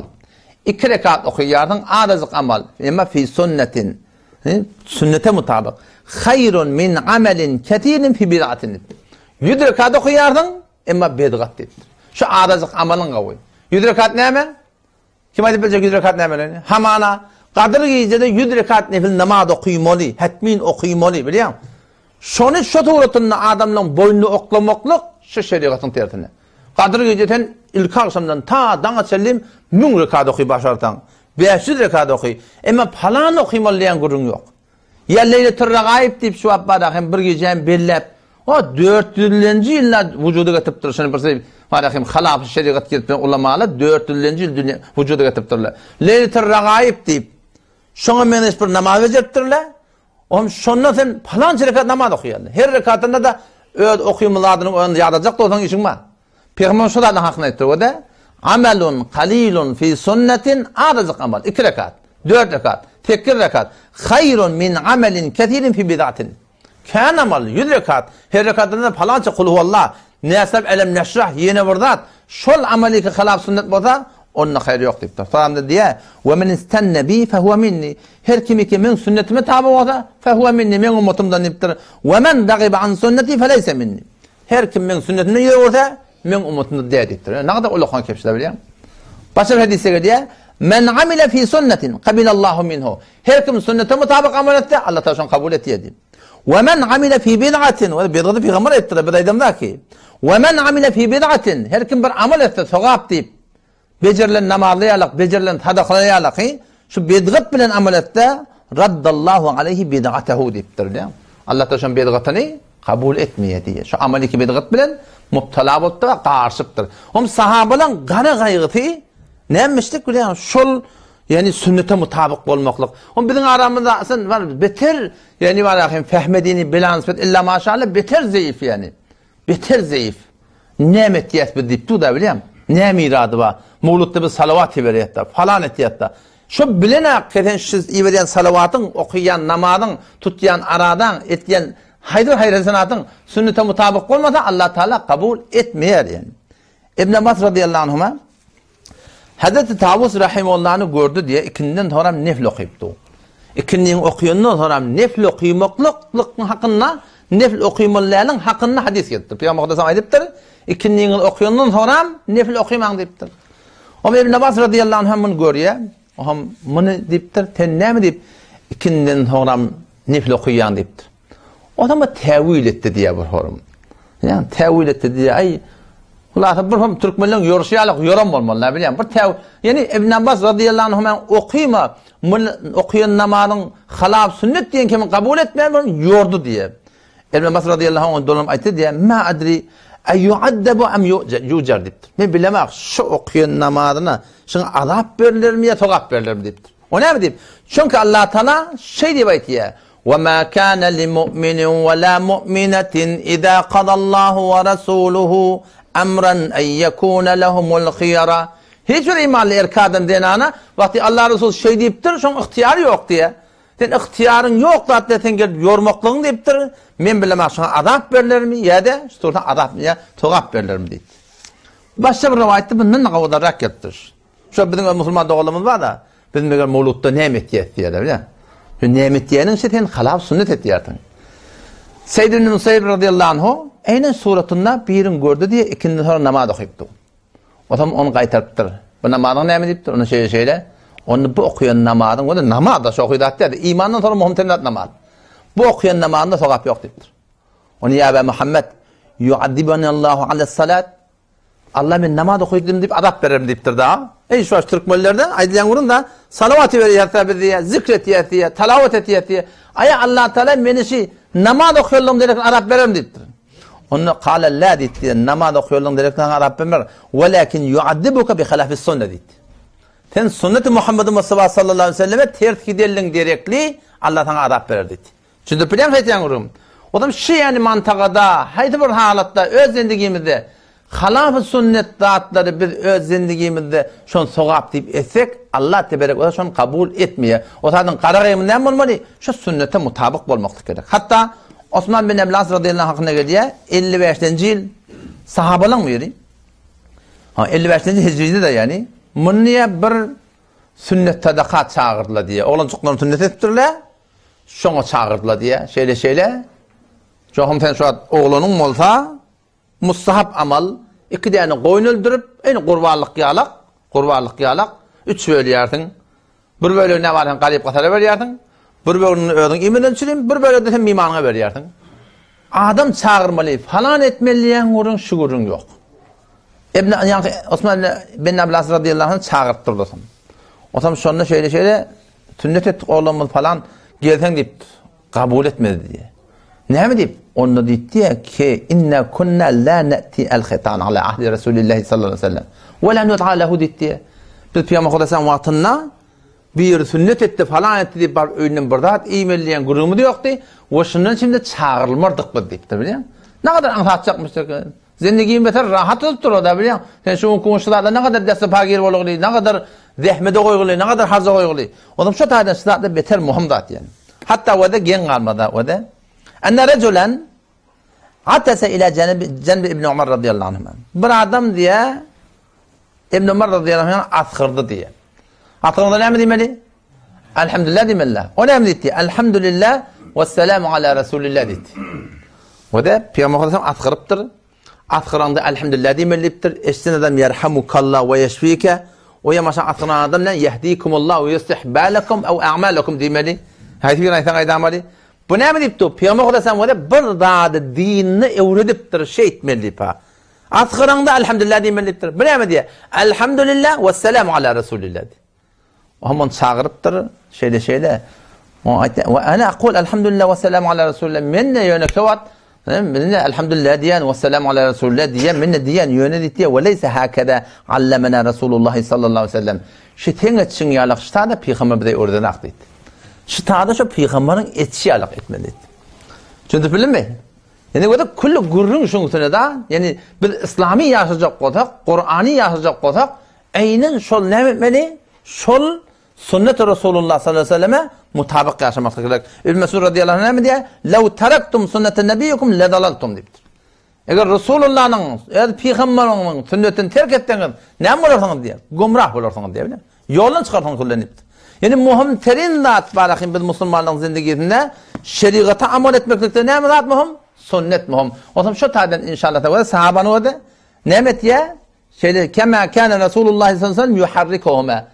Iki rekat okaýarsyň, azajyk amal. Emma fi sunnetin. Sünnete mutabyk. Haýrun min amelin kesirin fi bid'atin diýipdir. 100 rekat okaýarsyň, emma bedgat diýipdir. Şu azajyk amalyň gowy. 100 rekat näme? Kim aýdyp biljek 100 rekat nämeligini? Hamana, Gadyr gijede 100 rekat nefil namaz okymaly, hetmin okymaly, bilýäňmi? Şony şo suratynda adamlaryň boýnuna oklamaklyk şu şerigatyň tersine. Gadyr gije sen ilki agşamdan ta daňa çenli 1000 rekat oky başarsaň, 500 rekat oky. Emma palan okymaly diýen gürrüň ýok. Ýa Leýletür Regaib diýip şu wagt bar hem bir gijäni belläp, o 400-lenji ýylda wujuda getiripdir. Şuny bir şey bar hem halafy şerigat gelip ulamalar 400-lenji ýyl dünýä wujuda getiripdirler. Leýletür Regaib diýip şoňa meňzeş bir namaz bejeripdirler. Ohm şonda sen palança rekat namaz okaýarlar. Her rekatynda-da öz okymy zadynyň özüni ýadajak bolsaň işiň bar. Pygamber şu zadyň hakyny aýtdy we de amelun qalilun fi sunnetin azajyk amal, 2 rekat, 4 rekat, 8 rekat haýrun min amelin kesirin fi bid'atin. Kän amal, ýüz rekat, her rekatynda palança kulhuwalla, näsap elem neşrah, ýene bir zat, şol amalyky hylaf sünnet bolsa, onda haýyr ýok diýipdir. Soramda diýýär, Ve men istenne bi fehuve minni. Her kimiki meň sünnetime taby bolsa, fehuve minni, meň ummatymdan diýipdir. Ve men ragibe an sünneti feleyse minni. Her kim meň sünnetimden ýüz öwürse, meň ummatymda däl diýipdir. Nagada ulakan kepşiler bilýäň. Başga bir hadysda gelýär, Men amile fi sunnetin kabilallahu minhu. Her kim sünnete mutabyk amal etse, Allah Taala şony kabul etýär diýip. Ve men amile fi bid'atin, we bid'aty pygamber aýtdylar, biz aýdamzak ki. Ve men amile fi bid'atin, her kim bir amal etse sogap diýip, bejerilen namazly ýalak, bejerilen sadakaly ýalaky, şu bidgat bilen amal etse, raddallahu aleyhi bid'atehu diýipdir diýip. Allah Taala şonuň bidgatyny kabul etmeýär diýýär. Şu amal iki bidgat bilen mubtala bolupdyr, garyşypdyr. Hom sahabalaryň gara gaýgysy nämişdik bilýän şol ýani sünnete mutabyk bolmaklyk. Hom biziň aramyzda aslyn bar beter ýani bar hem fehmedini bilan illa maşallah beter zeýif ýani. Beter zeýif. Näme etýäs biz diýip dur-da bilýäň. Näme irady bar? Mowlutda biz salawat iberýäs-de, falan etýäs-de. Şo bilen-ä sen şu iberýän salawatyň, okaýan namazyň, tutýan aradaň, etýän haýsy bir haýyr-hasenatyň sünnete mutabyk bolmasa, Allah Taala kabul etmeýär ýani. Ibn Abbas radiyallahu anhuma Hazreti Tawus rahimullany gördi diýe ikinden soňram nefl okypdy. Ikindini okaýandan soňram nefl okymaklyk hakynda nefl okymalynyň hakynda hadys gelipdir. Pygamber Muhammed aýdypdyr, ikindini okaýandan soňram nefl okymaň diýipdir. Oňa Ibn Abbas radiyallahu anhu muny görýär. Oňa muny diýipdir, sen näme diýip ikinden soňram nefl okaýaň diýipdir. O zaman täwil etdi diýýär bir horum. Ýa täwil etdi diýýär. Aý Hulasa bir hom türkmenleň ýoruşy ýaly ýoram bolmaly, näme bilýän. Bir täwil, ýani Ibn Abbas radiyallahu anhu men okyma, mul okaýan namazyň halaf sünnet diýen kimi kabul etmän bir ýordy diýýär. Ibn Abbas radiyallahu anhu dolanyp aýtdy diýýär, ma adri aýuaddabu am yujar diýipdir. Men bilemok, şu okaýan namazyna şuňa azap berilermi ýa sogap berilermi diýipdir. O näme diýip? Çünki Allah Taala şeý diýip aýtýar. Ve ma kana li mu'minin ve la mu'minatin iza kadallahu ve rasuluhu emran en yekune lehumul hiyara. Hiç bir imanly erkek adam zenana wagty Allah Resuly şeý diýipdir, şoň ygtyýary ýok diýe. Sen ygtyýaryň ýok zat bilen sen gelip ýormaklygyň diýipdir. Men bilemok şoňa azap berlermi ýa-da şu tursa azap ýa sogap berlermi diýip. Başga bir rowaýatda bundan da gowudarak gelipdir. Şo biziň öz musulman doganlarymyz bar-da, biz meger mowlutda näme etýäs diýýärler, bilýäňmi? Şu näme etýäniň üçin sen halal sünnet etýärsiň. Seýd ibn Musaýyb radiyallahu anhu eýnen suratynda birin gördi diýe ikindi soň namaz okypdy. Otam ony gaýtarypdyr. Bu namazyň näme diýipdir? Ony şeýle şeýle. Onda bu okaýan namazyň özi namaz da şoky zat däl. Imandan soň muhim zat namaz. Bu okaýan namazynda sogap ýok diýipdir. Ony ýa Aba Muhammed yu'adibani Allahu ala salat Allah men namaz okaýdym diýip azap bererim diýipdir da. Eý şu türkmenlerde aýdylýan gürrüň da salawat berýärse biz diýe, zikr etýär diýe, talawat etýär diýe. Aýa Allah Taala meni şu namaz okaýanlygyň derekine azap bererim diýipdir. Onda kala la diýipdir, namaz okaýanlygyň derekine azap bermer. Walakin yu'addibuka bi hilafis sunne diýipdir. Sen sünneti Muhammed Mustafa sallallahu aleyhi ve selleme ters gidenligiň derekli Allah saňa azap berer diýdi. Düşündirip bilýäňmi aýtýan gürrüňimi? Odam şu ýany mantagada, haýsy bir halatda öz zendigimizde halafy sünnet zatlary biz öz zendigimizde şony sogap diýip etsek, Allah teberek we şony kabul etmeýär. O zadyň gara gaýymy näme bolmaly? Şu sünnete mutabyk bolmaklyk gerek. Hatda Osman bin Eblas radiyallahu anh hakynda gelýär, 55-nji ýyl sahabalaryň biri. Ha 55-nji hijride de ýani muny bir sünnet sadaka çagyrdylar diýýär. Oglanjyklaryny sünnet etdirler. Şoňa çagyrdylar diýýär. Şeýle-şeýle. Johum sen şu wagt oglanyň bolsa, mustahap amal, iki däne goýun öldürip, ýene gurbanlyk ýalak, gurbanlyk ýalak, üç bölýärsiň. Bir bölegini näme alsaň garyp-gasara berýärsiň, bir bölegini özüň iýmeden çürim, bir bölegini sen mimanyňa berýärsiň. Adam çagyrmaly, falan etmeli diýen gürrüň şu gürrüň ýok. Ibn ýaňky Osman bin Ablas radiyallahu anh çagyryp durdy. Osam şonda şeýle-şeýle Sünnet etdik oglanymyz falan gelseň diýip kabul etmedi diýýär. Näme diýip? Onda diýipdi ki inna kunna la nati al khitan ala ahdi Rasulillahi sallallahu aleyhi ve sellem. Ve la nud'a lehu diýipdi. Biz Pygamber Hudaýyň wagtynda bir sünnet etdi falan etdi diýip baryp öýünden bir zat iýmeli diýen gürrüňimiz ýokdy. We şundan şimdi çagyrylmardyk biz diýipdir bilýäň. Ne kadar aňsatjakmyş Zendigin beter rahat bolup dur-da bilýäň. Sen şu günki gün şu zatlar ne kadar desse pagir bolugly, ne kadar zähmete goýguly, ne kadar harja goýguly. Olam şu taýdan şu zatlar beter muhim zat ýani. Hatda wada geň galmada wada. Enne reculen atese ila cenbi İbn Umar radıyallahu anhuma. Bir adam diýe İbn Umar radıyallahu anh asgyrdy diýe. Asgyranda näme diýmeli? Elhamdülillah diýmeli. O näme diýdi? Elhamdülillah we selamu ala Resulillah diýdi. O da Peygamber sallallahu asgyrypdyr. Asgyranda Elhamdülillah diýmeli diýipdir. Eşden adam yerhamukallah we yeşfike. O ýamaşa asgyran adam ne? Yehdikumullah we yuslih balakum ew a'malakum diýmeli. Haýsy birini aýtsaň aýdamaly. Bu näme diýipdir? Pygamber Hudaýsan wada bir zady dinini öwredipdir, şeýtmeli diýip ha. Asgyraňda elhamdülillah diýmeli diýipdir. Bu näme diýýär? Elhamdülillah we selamu ala Resulillah diýip. O hem ony çagyrypdyr, şeýle şeýle. O aýtdy, we ana aqul elhamdülillah we selamu ala Resulillah. Men de ýöne wagt Men de elhamdülillah diýen we selamu ala Resulillah diýen, men de diýen ýöne diýdi, we leýse hakada allamana Resulullah sallallahu aleyhi ve sellem. Şu seň etişiň ýaly ştada pygamber bize öwredenak diýdi. Ştada şu pygamberiň etişi ýaly etmeli diýdi. Düşündip bilmi? Ýani göze külli gürrüň şuň üstüne da, ýani biz islamy ýaşajak bolsak, Kurany ýaşajak bolsak, eýnen şol näme etmeli? Şol sünnet Resulullah sallallahu aleyhi ve selleme mutabyk ýaşamak gerek. İbn Mesud radıyallahu anh näme diýýär? Lew taraktum sünnete nebiyikum ledalaltum diýipdir. Eger Resulullanyň, öz pygamberiniň sünnetini terk etseňiz, näme bolarsyňyz diýýär? Gümrah bolarsyňyz diýýär. Ýoldan çykarsyňyz küllen diýipdir. Ýani muhim terin zat bar ahim biz musulmanlaryň zindigisinde şerigata amal etmeklikde näme zat muhim? Sünnet muhim. Onsoň şu taýdan inşallah taala sahabany görde näme etýär? Şeýle kema kana Resulullah sallallahu aleyhi ve sellem yuharrikuhuma.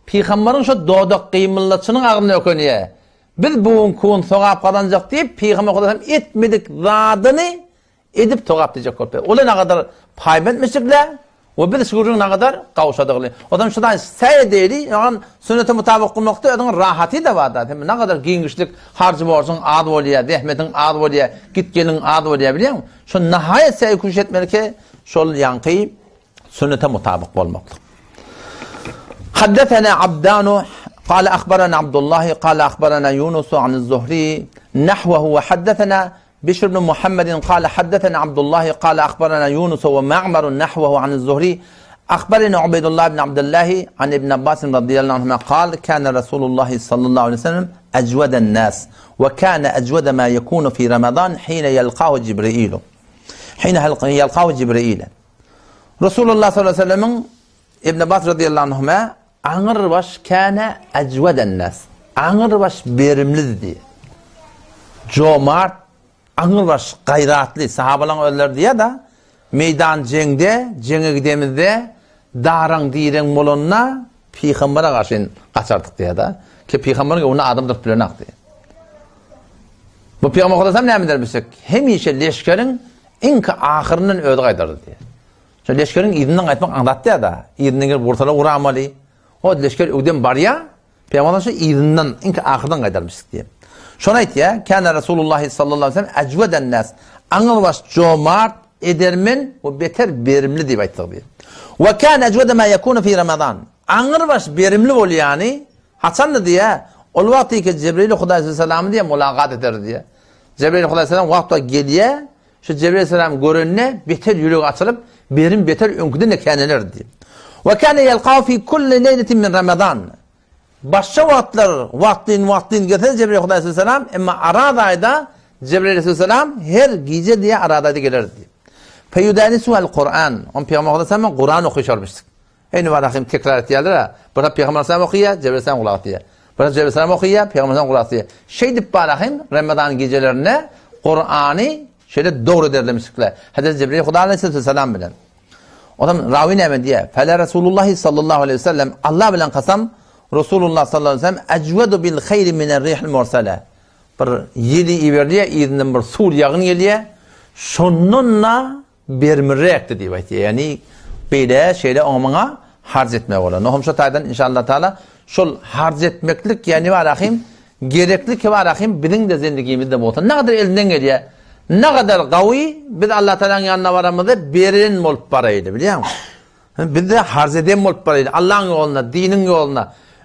Pygamberiň şu dodak gymyldaçynyň agzyna ökenýär. Biz bu gün kun sogap gazanjak diýip, Pygamber Hudaýam etmedik zadyny edip sogap diýjek bolup. Olar nagadar paýbent müşrikler we biz şu gürrüň nagadar gawşadygly. Odam şudan säý edeli, ýagny sünnete mutabyk kylmakda özüň rahaty da bar da. Hem nagadar giňişlik, harjy borjuň az bolýar, zähmetiň az bolýar, git-geliň az bolýar bilýäňmi? Şu nahaýat säý küş etmeli ki, şol ýaňky sünnete mutabyk bolmaklyk. Haddesena Abdanu قال أخبرنا عبد الله قال أخبرنا يونس عن الزهري نحوه وحدثنا بشر بن محمد قال حدثنا عبد الله قال أخبرنا يونس ومعمر نحوه عن الزهري أخبرنا عبيد الله بن عبد الله عن ابن عباس رضي الله عنهما قال كان رسول الله صلى الله عليه وسلم أجود الناس وكان أجود ما يكون في رمضان حين يلقاه جبرائيل حين يلقاه جبرائيل Resulullah sallallahu aleyhi ve sellemiň Ibn Abbas radıyallahu anhuma aňyrbaş käne ejweden nas. Aňyrbaş berimlidi. Jomart, aňyrbaş gaýratly sahabalaryň özleri diýýär da, meýdan jeňde, jeňe gidemizde daraň direň bolanda pygambere garşy gaçardyk diýýär da. Ki pygamberiň öňünde adam durup bilenok diýýär. Bu pygamber Hudaýam näme der bilsek, hemişe leşgeriň Iňki ahyryndan özi gaýdardy diýýär. Şo leşgeriň yzyndan gaýtmak aňsat däl-de. Yzyndan gelip gursalar guramaly. O leşger öňden barýar, Pygamber şo yzyndan, iňki ahyrdan gaýdarmyşdyk diýýär. Şony aýtýar, Kana Resulullah sallallahu aleyhi ve sellem ecveden nas. Aňyrbaş jomart, edermen we beter berimli diýip aýtdyk diýýär. We kana ecvede ma yekunu fi Ramazan. Aňyrbaş berimli bolýany haçanda diýýär, ol wagty ki Jibril Hudaý salamy diýýär mulakat eder diýýär. Jebraýyl alaýhyssalam wagt-wagt gelýär, şu Jebraýyl alaýhyssalam görende beter ýüregi açylyp, berim beter öňküden-de känelerdi. We kana ýelkahu fi kulli leýletin min Ramazan. Başga wagtlar wagtlyn-wagtlyn gelse Jebraýyl alaýhyssalam, emma Araz aýda Jebraýyl alaýhyssalam her gije diýe Araz aýda gelerdi. Feýudarisu al-Kuran. On Pygamber alaýhyssalam Kuran okyşarmyşdyk. Eýni wada hem tekrar etýärler-ä. Bir tarap Pygamber aleyhisselam okaýar, Jebraýyl aleyhisselam gulak asýar. Bir tarap Jebraýyl aleyhisselam okaýar, Pygamber aleyhisselam gulak asýar. Şeýdip bara hem Ramazan gijelerinde Kurany şeýle dogry ederlemişdikler. Hazreti Jebraýyl Huda aleyhisselam bilen. O zaman rawi näme diýýär? Fele Resulullah sallallahu aleyhi ve sellem Allah bilen kasam Resulullah sallallahu aleyhi ve sellem ecvedu bil hayri miner rihil mursale. Bir ýeli iberilýär, yzyndan bir suw ýagyn gelýär. Şondan-da Bermirräkdi diýip aýtýar. Ýagny beýle, şeýle oňa muňa harç etmek bolar. Nohum şo taýdan inşallah taala şol harç etmeklik ýagny barahym gerekli ki barahym biziň-de zendigimizde bolsa. Nagadar elinden gelýär. Nagadar gawy biz Allah taalaň ýanyna baramyzda beren bolup baraýly bilýäňmi? Biz-de harç eden bolup baraýly. Allaň ýolunda, diniň ýolunda.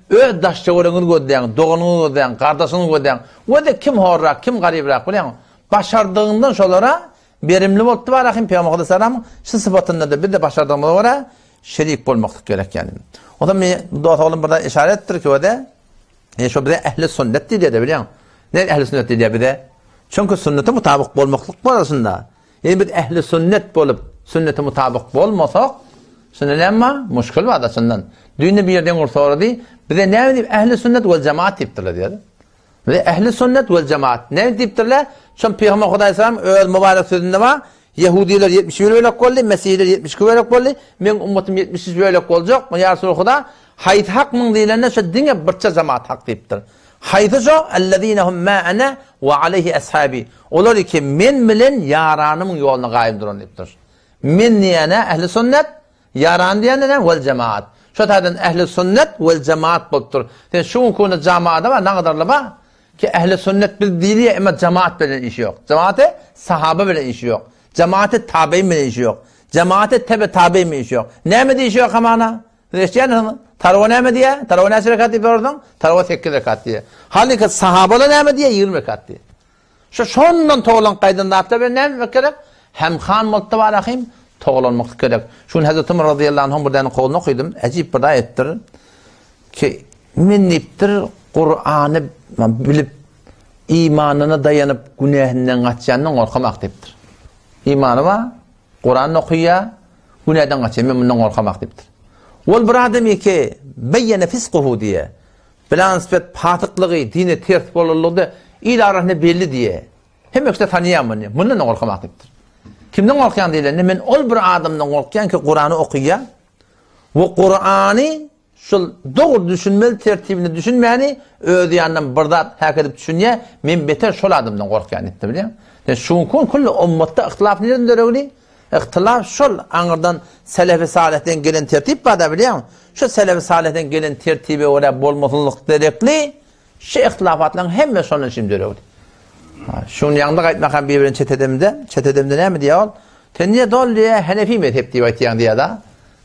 Öz daş-töweregiňizi gözläň, doganyňyzy gözläň, gardaşyňyzy gözläň. Göze kim horrak, kim garybrak bilýäňmi? Başardygyňdan şolara Berimli bolupdy bar ahim Pygamber aleyhisselamyň şu sypatynda-da biz-de başardygymyza görä şerik bolmaklyk gerek ýaly. Onsoň men dost oglum bir zat işaret etdir ki o-da, e, şo bize ehli sünnet diýilýär-de bilýäň. Ne ehli sünnet diýilýär bize? Çünki sünnete mutabyk bolmaklyk barasynda, ýagny biz ähli sünnet bolup, sünnete mutabyk bolmasak, şunda näme bar? Muşkil bar daşyndan. Düýn-de bir ýerden bir sorady, bize näme diýip ähli sünnet we jemaat diýipdirler diýýär. Bize ähli sünnet we jemaat näme diýipdirler? Şol Pygamber Hudaý salam öz mübarek sözünde bar, Ýehudiler 71 bölek boldy, Mesihiler 72 bölek boldy, meň ummatym 73 bölek boljak. Ýa Resulallah Huda, haýsy hak muň diýlende, şo diňe birçe jemaat hak diýipdir. Haýsy şo? Ellezine hum ma ana we aleyhi ashabi. Olar ki men bilen ýaranymyň ýoluna gaýym duran diýipdir. Men diýene ähli sünnet, ýaran diýende näme? Wel jemaat. Şo taýdan ähli sünnet wel jemaat bolupdyr. Sen şu günki günde jamaada bar, nagadarly bar ki ähli sünnet biz diýilýär, emma jemaat bilen işi ýok. Jemaate sahaba bilen işi ýok. Jemaate tabein bilen işi ýok. Jemaate tebe tabein bilen işi ýok. Näme diýişi ýok hamana? Siz eşidýänsiňizmi? Tarawa näme diýýär? Tarawa näçe rekat diýip sorarsyň? Tarawa 8 rekat diýýär. Halyka sahabalar näme diýýär? 20 rekat diýýär. Şu şondan togalanyp gaýdan zatlar bilen näme etmek gerek? Hemhan bolup da bar ahim, togalanmak gerek. Şu gün Hazreti Umar razyýallahu anhuň bir däne kowluny okydym. Äjip bir aýatdyr. Ki men diýipdir, Kur'any bilip imanyna daýanyp günähinden gaçýandan gorkamak diýipdir. Imany bar, Kuran okaýar, günäden gaçýar, men mundan gorkamak diýipdir. Ol bir adam eke beýene fiskuhu diýe. Bilan sifet pasyklygy, dine ters bolanlygy il arasynda belli diýe. Hemme kişi tanýar muny. Mundan gorkamak diýipdir. Kimden gorkýan diýlende, men ol bir adamdan gorkýan ki, Kurany okaýar we Kurany Şol dogry düşünmeli tertibinde düşünmäni öz ýanyndan bir zat häk edip düşünýär, men beter şol adamdan gorkýan diýipdir bilýäňmi? Sen şu günki gün külli ummatda yhtylaf nireden döregli? Yhtylaf şol aňyrdan selefi salyhden gelen tertip bar-da bilýäňmi? Şu selefi salyhden gelen tertibe görä bolmasynlyk derekli şu yhtylafatlaryň hemmesi şondan şimdi döregli. Şuny ýaňda gaýtmakam bir-birini çet edemde, çet edemde näme diýýär ol? Sen niýe doly diýýär, Henefi mezhep diýip aýtýaň diýýär-da.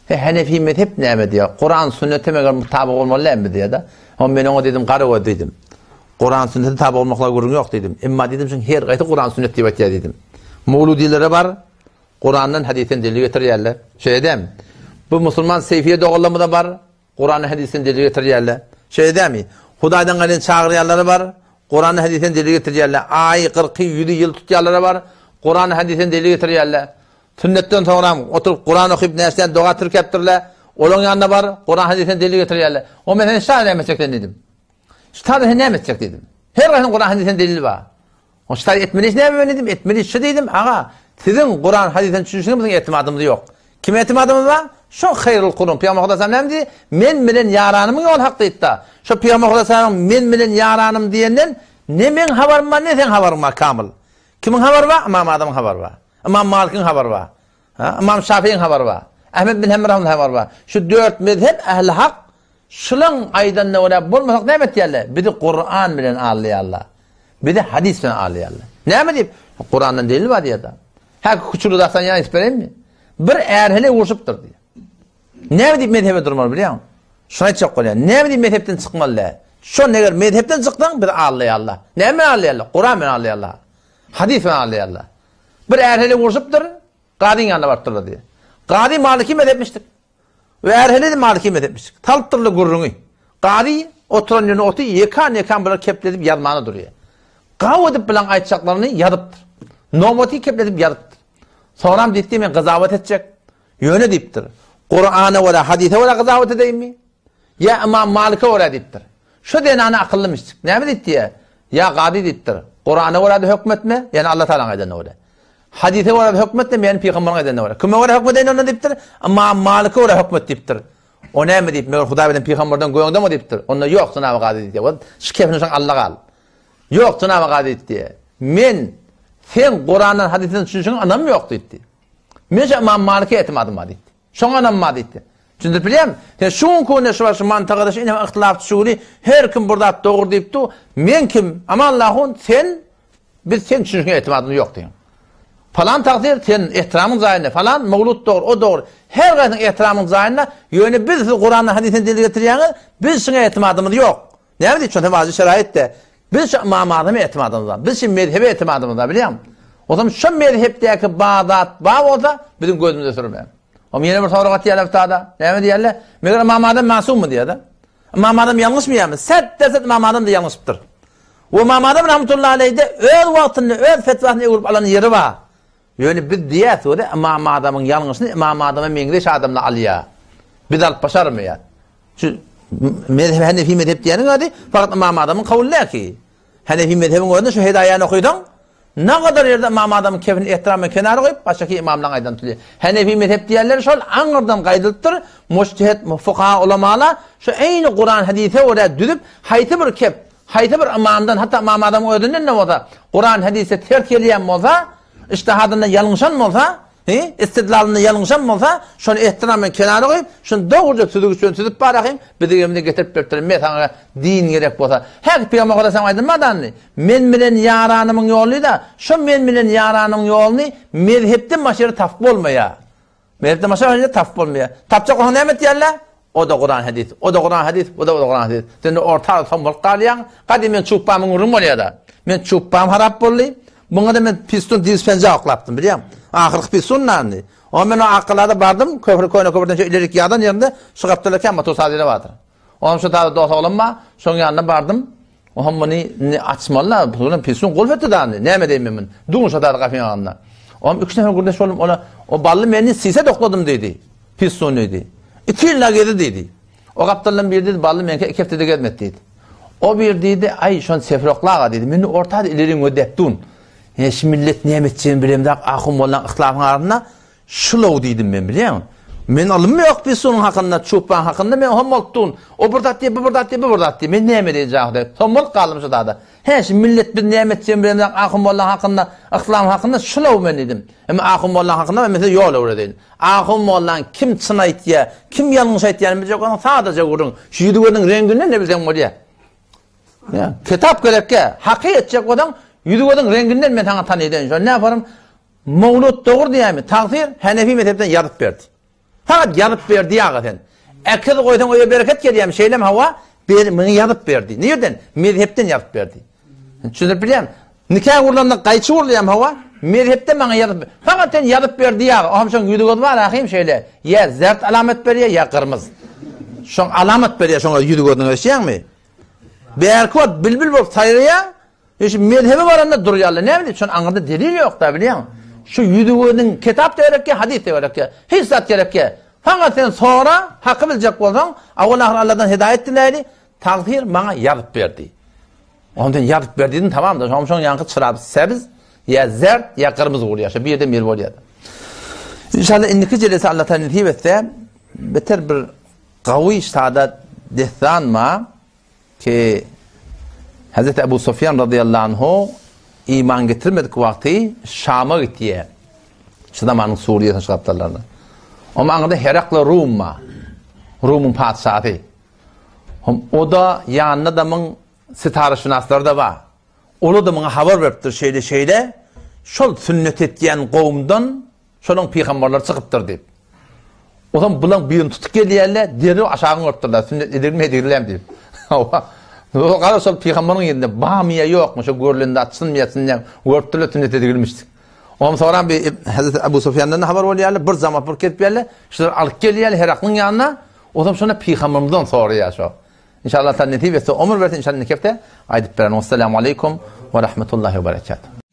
He, Henefi mezhep näme diýýär? Kuran sünnete meger mutabyk bolmaly dälmi diýýär-de. Hom men oňa diýdim, gara göz diýdim. Kuran sünnete tabyk bolmaklyga gürrüň ýok diýdim. Emma diýdim, şuň her gaýsy Kuran sünnet diýip aýtýar diýdim. Mowludilere bar, Kurandan hadysdan delil getirýärler. Şeýle dämi? Bu musulman Seýfiýe doganlarymyza bar, Kuranda hadysdan delil getirýärler. Şeýle dämi? Hudaýdan gelen çagyrýanlary bar. Kuranda hadysdan delil getirýärler. Aýy, kyrky, ýüzi ýyl tutýanlary bar. Kuranda hadysdan delil getirýärler. Sünnetden soňram oturyp Kuran okyp näçeden doga tirkäpdirler. Olaryň ýanyna bar, Kuran hadysdan delil getirýärler. O men sen şa näme etjek sen diýdim. Şu taýda sen näme etjek diýdim. Her gaýsynyň Kuran hadysdan delili bar. O ştaý etmeli iş näme men diýdim, etmeli iş şu diýdim, aga, siziň Kuran hadysdan düşünişiňiz biziň etimadymyz ýok. Kime etimadymyz bar? Şo haýrul kurun. Pygamber Hudaý sallam näme diýdi? Men bilen ýaranymyň ýoly hak diýdi-de. Şo Pygamber Hudaý sallam men bilen ýaranym diýenden ne meň habarym bar, ne seň habaryň bar kamyl. Kimiň habary bar? Ymam Azamyň habary bar. Ymam Malikiň habary bar. Ha, Ymam Şafiiň habary bar. Ahmed bin Hanbal habary bar. Şu dört mezhep ähli hak Şulaň aýdanyna görä bolmasak näme etýärler? Bizi Kuran bilen aldaýarlar. Bizi hadys bilen aldaýarlar. Näme diýip? Kurandan delil bar diýýär. Hä, küçüli dastan ýa aýdyp bereýinmi? Bir är hele urşupdyr diýýär. Näme diýip mezhebe durmaly bilýäňmi? Şuny aýtjak bolýan. Näme diýip mezhepden çykmaly däl? Şon eger mezhepden çyksaň bizi aldaýarlar. Näme bilen aldaýarlar? Kuran bilen aldaýarlar. Hadys bilen aldaýarlar. Bir är hele urşupdyr, gazyň ýanyna barypdyrlar diýýär. Gazy Maliki mezhepmişdik. We är-heleý Maliki mezhepmişdik. Salypdyrlar gürrüňi. Gazy oturan ýerinde oty ýekan-ýekan bular kepledip ýazmana durýar. Gaw edip bilen aýtjaklaryny ýazypdyr. Nobaty kepledip ýazypdyr. Soňram diýipdir, men gyzawat etjek. Ýöne diýipdir, Kurana görä, hadysa görä gyzawat edeýinmi? Ýa Ymam Malike görä diýipdir. Şo zenana akyllymyşjyk. Näme diýipdir? Ýa gazy diýipdir. Kurana görä-de hökm etme, ýagny Allah Tagalaň aýdanyna görä. Hadysa görä-de hökm etme, ýagny pygamberiň aýdanyna görä. Kime görä hökm edeýin onda diýipdir? Ymam Malike görä hökm et diýipdir. O näme diýip, meger Hudaý bilen pygamberden göňdemi diýipdir. Onda ýok, jenaby gazy diýipdir. Ol şu kefini şoň alla gal. Ýok, jenaby gazy diýipdir. Men seň Kurandan, hadysdan düşünişiňe ynamym ýok diýipdir. Men şu Ymam Malike etimadym bar diýipdir. Şoňa ynanma diýdi. Düşündirip bilýärmi? Sen şu günki günde şu şu mantygada şu ine yhtylaf düşügini her kim bir zat dogry diýip dur. Men kim? Aman Allahun sen biz sen düşünişiňe etimadymyz ýok diýen. Falan tagsyr sen ehtiramyň jaýynda, falan mawlud dogry, o dogry. Her gaýsyň ehtiramyň jaýynda, ýöne biz siz Kurandan hadysdan delil getirýäňiz, biz şuňa etimadymyz ýok. Näme diýip, şonda wajyp şeraýytda. Biz şu Ymam Azama etimadymyz bar. Biz şu mezhebe etimadymyz bar, bilýäňmi? O zaman şu mezhepdäki bar zat bar bolsa, biziň gözümize sürme. Oňa ýene bir sorag atýarlar tada. Näme diýýärler? Meger Ymam Azam masummy diýýär-de. Ymam Azam ýalňyşmaýarmy? Set derset Ymam Azam da ýalňyşypdyr. We Ymam Azam rahmetullahi aleýhde öz wagtynda öz fetwasyny öwrüp alan ýeri bar. Ýöne biz diýýäs weli Ymam Azamyň ýalňyşyny Ymam Azama meňzeş adamlar alýar. Biz alyp başarmaýas. Şu mezhep Hanefi mezhep diýeniň özi fakat Ymam Azamyň kabul däl ki. Hanefi mezhebiň özünde şu Hedaýany okysaň, nagadar ýerde Ymam Azamyň kefini ehtiram bilen kenara goýup, başgaky ymamlaryň aýdanyny tutýar. Hanefi mezhep diýenleri şol aňyrdan gaýdylypdyr, mujtehid, fukaha ulamalar şu eýni Kuran hadise görä düzüp, haýsy bir kep, haýsy bir ymamdan, hatda Ymam Azamyň özünden-de bolsa, Kuran hadise ters gelýän bolsa, ijtihadynda ýalňyşan bolsa, Hi, istidlalynda ýalňyşan bolsa, şony ehtiram bilen kenara goýup, şuny dogruja süzgüç bilen süzüp barahyn, bizi gemide getirip beripdir. Me saňa din gerek bolsa. Häki Pygamber Hudaý saňa aýdylmadandy. Men bilen ýaranymyň ýoluny-da, şo men bilen ýaranymyň ýoluny mezhepden başga ýerde tapyp bolmaýar. Mezhepden başga ýerde tapyp bolmaýar. Tapjak bolsaň näme etýärler? O-da Kuran hadys, o-da Kuran hadys, bu-da Kuran hadys. Sen-de orta arada soň bolup galýaň. Gadym men çupbamyň gürrüňi bolýar-da. Men çupbam harap boldy. Muňa-da men pistun dispenja oklapdym, bilýäňmi? Ahyrky pistun nany? Oňa men o Akgalada bardym, köpri köne köprüden şu ilerik ýadan ýerinde şu gapdalda kän motor sazýeri bardyr. Oňam şu taýda dost oglan bar, şoň ýanyna bardym. Oňam muny indi açmaly-la, pistun pistun gulp etdi da indi. Näme edeýin men muny? Duň şo taýda gapyň agzynda. Oňam üç nefer gürleşip boldum, ola o bally meni sise dokladym diýdi. Pistun diýdi. Iki ýyl-la gezdi diýdi. O gapdaldan biri diýdi, bally meňki iki hepdede gezmedi diýdi. O bir diýdi, aý, şony sefroklaga diýdi. Meni orta ileriň gözi depdun. Ýa şu millet näme etjegini bilemzok, ahun mollaň yhlasyň arasynda şulow diýdim men, bilýäňmi? Men ylym ýok pisunyň hakynda, çupbaň hakynda men hom bolupdun. O bir zat diýip, bu bir zat diýip, bu bir zat diýip. Men näme edeýin jahyl. Hom bolup galdym şu zada. Hä, şu millet biz näme etjegini bilemzok, ahun mollaň hakynda, yhlasyň hakynda şulow men diýdim. Emma ahun mollaň hakynda men size ýol öwredeýin. Ahun mollaň kim çyn aýtýa, kim ýalňyş aýtýany biljek bolsaň sadaja gürrüň. Şu ýüzi gözüniň reňginden-de bilseň bolýa. Ýa, kitap gerekkä, haky etjek bolsaň, ýüzi gözüň reňginden men saňa tanydaýyn. Şony näparym? Mowlud dogry diýämi? Tagsyr Hanefi mezhepden ýazyp berdi. Fakat ýazyp berdi ýaga sen. Äkiz goýsaň öýe bereket gelýämi? Şeýlemi hawa? Ber, muny ýazyp berdi. Nirden? Mezhepden ýazyp berdi. Düşündirip bilýämi? Nika gurlanda gaýçy gurulýamy hawa? Mezhepde maňa ýazyp, fakat sen ýazyp berdi ýaga. Oňam şoň ýüzi gözi bar ahym şeýle. Ýa zert alamat berýär, ýa gyrmyz. Şoň alamat berýär şoňa ýüzi gözüni eşýäňmi? Bärki wagt bilbil bolup saýraýar, Ýa şu mezhebe baranda durýarlar. Näme diýip, şonuň aňyrda delil ýok-da, bilýäňmi? Şu ýüzi gözüň kitap-da gerekýär, hadys-da gerekýär. Hiç zat gerekýär. Fakat sen sora, haky biljek bolsaň, awal-ahyr Alladan hidaýat diläýli, tagsyr maňa ýazyp berdi. Onda ýazyp ber diýdim, tamam-da, şoň şoň ýaňky çyrap sebz, ýa zert, ýa gyrmyzy bolýar. Şo birden bir bolýar. Inşallah indiki jelese Allah taala nesip etse, beter bir gawy sada dessan ma ki Hazreti Ebu Sufyan radıyallahu anhu iman getirmedik wagty Şama gitýär. Şu zamanyň Suriýasyna şu gapdallaryna. Onuň aňyrda Herakla Rum ma. Rumyň patyşasy. Hom o-da ýanynda-da muň sitaraşynaslary-da bar. Ola-da muňa habar beripdir, şeýle-şeýle, şol sünnet etýän gowumdan şolaň pygamberleri çykypdyr diýip. Ozam bulaň birini tutup gelýärler, derrew aşagyny görüpdirler, sünnet edilmi, edilýärmi diýip. Hawa. O gara şol pygamberiň ýerinde barmy ýa ýokmy, şo görlende çynmy ýa çyn däl, görüpdirler sünnet edilmişdi. Ondan soňra bir Hazreti Abu Sufýandan habar bolýarlar, bir zaman bir gelip gelýärler, şular alyp gelýärler Heraklyň ýanyna. Ozam şonda pygamberimizden soraýar şo. İnşallah Allah nesip etse, ömür berse inşallah indiki hepde aýdyp bererin. Wassalamu aleýkum we rahmetullahi we berekatuh.